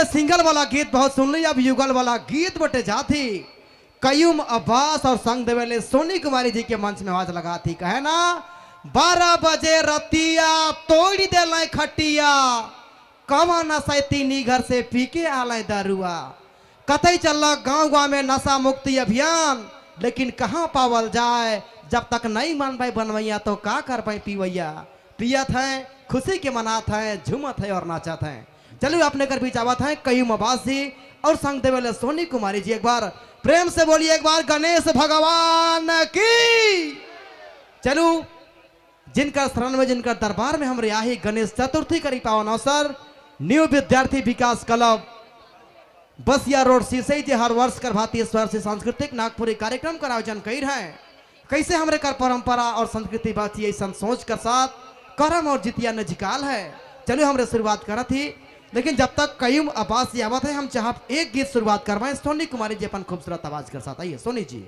सिंगल वाला गीत बहुत सुन ली, अब युगल वाला गीत बटे जाती। कयूम अब्बास और संग देवेले सोनी कुमारी जी के मंच में आवाज लगा थी। कहे ना 12 बजे रतिया तोड़ दे खटिया, कवा नशा तीनी घर से पी के आल दारुआ। कतई चल गांव गांव में नशा मुक्ति अभियान, लेकिन कहाँ पावल जाए जब तक नहीं मान पाए बनवैया तो का कर पाए पीवैया। पियत है, खुशी के मनात है, झूमत है और नाचत है। चलिए अपने कर बीच आवत है कयूम अब्बास जी और संग देवेले सोनी कुमारी जी। एक बार प्रेम से बोलिए एक बार गणेश भगवान की। चलू जिनका शरण में, जिनका दरबार में हम रियाही गणेश चतुर्थी करी पावन अवसर न्यू विद्यार्थी विकास क्लब बसिया रोड सिसई जी हर वर्ष कर भाती स्वर से सांस्कृतिक नागपुरी कार्यक्रम का आयोजन कर है। कैसे हमरे कर परंपरा और संस्कृति बाची ऐसा सोच कर साथ करम और जितिया नजिकाल है। चलो हमरे शुरुआत करा थी, लेकिन जब तक कयूम अब्बास जी आवत है हम चाह एक गीत शुरुआत करवाएं। सोनी कुमारी जी अपन खूबसूरत आवाज कर साथ आइए सोनी जी।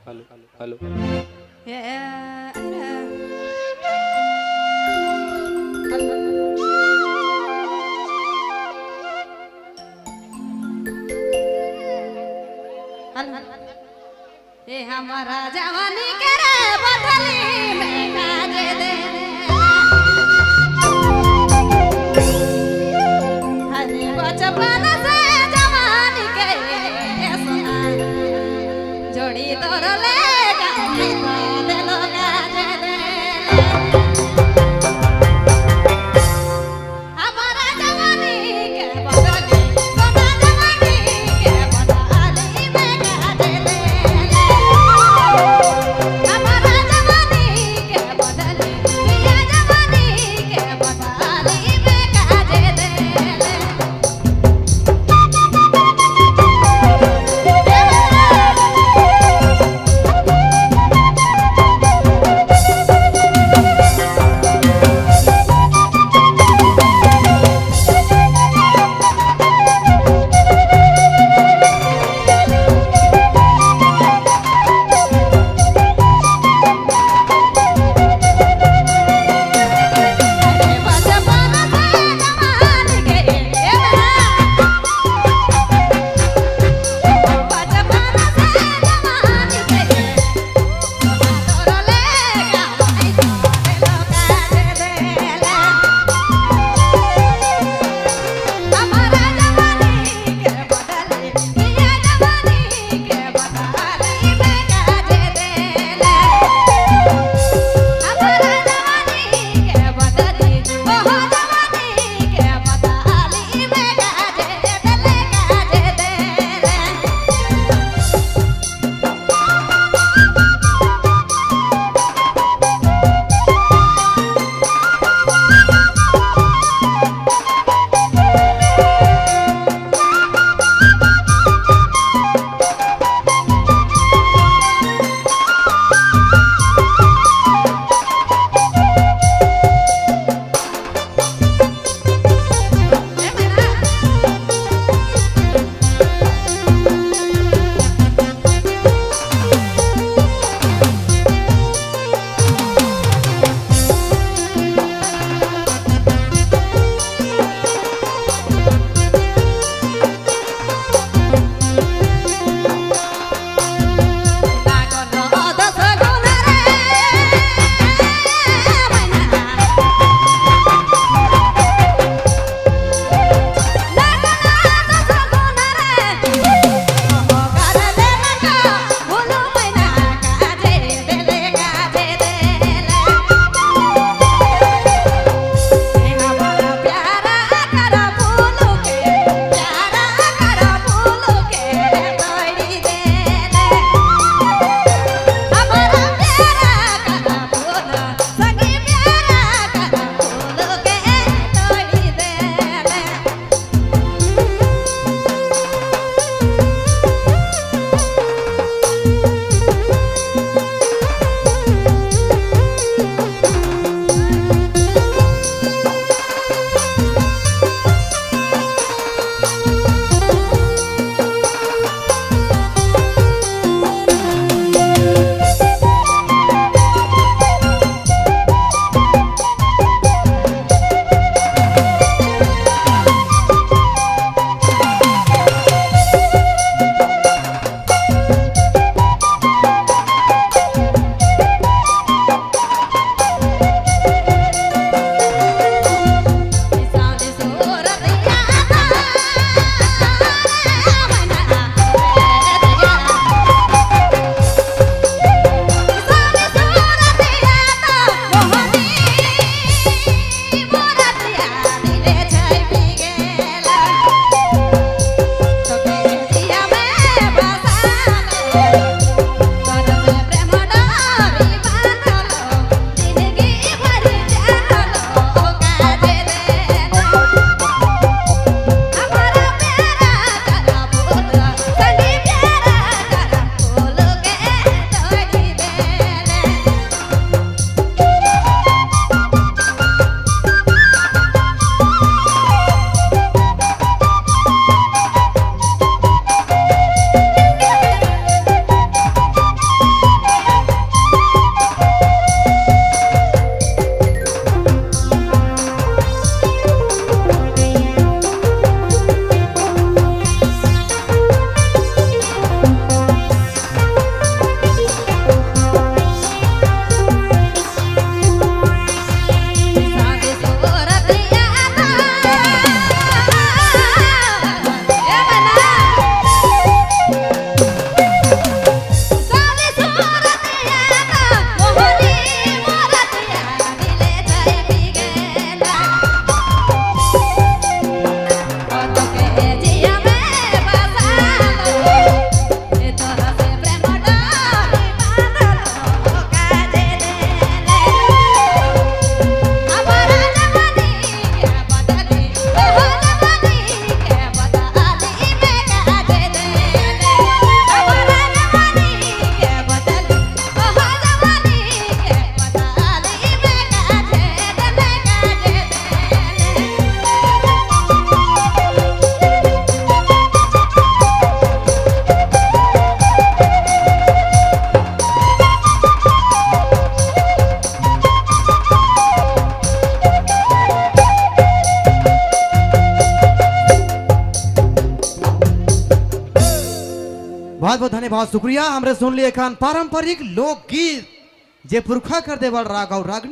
Hello hello. ए हमारा जवानी के रे बदली में काज दे, हरे बचपन से जवानी के सोना जोड़ी तोर ले गाती देलो काज दे। हमारा जवानी के बदली सोना जवानी के बदली में काज दे, हमारा जवानी के बदली। बहुत बहुत धन्यवाद, शुक्रिया। हमरे सुन लिए खान पारंपरिक लोकगीत जे पुरखा कर देवल राग और रागनी।